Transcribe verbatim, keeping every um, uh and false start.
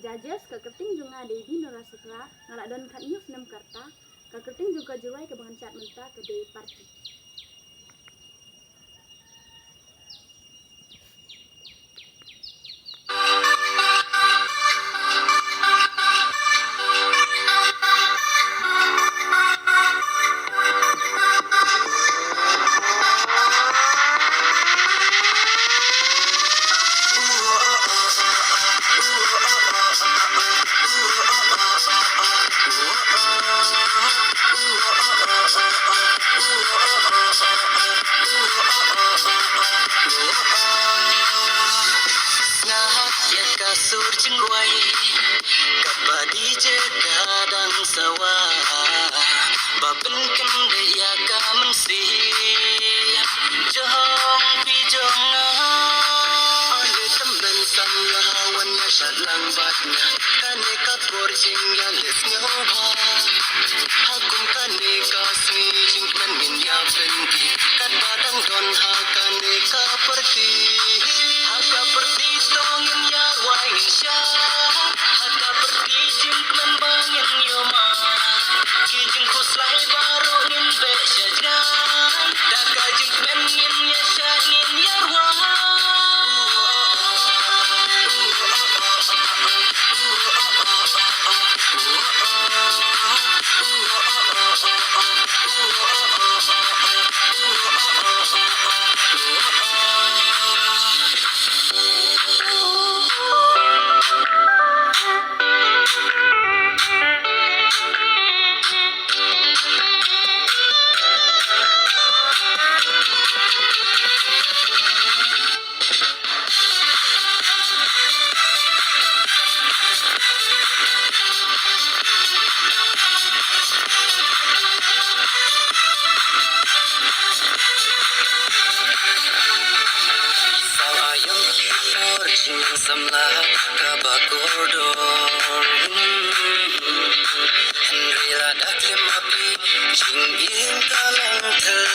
Judges, ka kyrteng jong nga dei Binora Sukra, nga la don khathynñiew snem ka rta. Ka kyrteng jong ka jingrwai kaba ngan shad mynta ka dei Party. Nga hap ïa ka sur jingrwai kaba DJ ka dang sawa, ba pynkyndit ïa ka mynsiem jong phi jong nga. Ale tymmen samla wan ïa shad lang bad nga, kane ka por jingïaleh sngewbha. Ha kum kane ka sngi jingkmen ngin ïa pynti, katba dang don ha kane ka party. Ha ka party to ngin ïa rwai ngin shad, ha ka party jingkmen ba ngin ïoh ma. Ki jingkhuslai baroh ngin beh sha jngai, da ka jingkmen ngin ïa shad ngin ïa rwai. Saw aïom ki por jingsamla kaba kordor. Hynrei lada khlem ma phi jingim ka long thel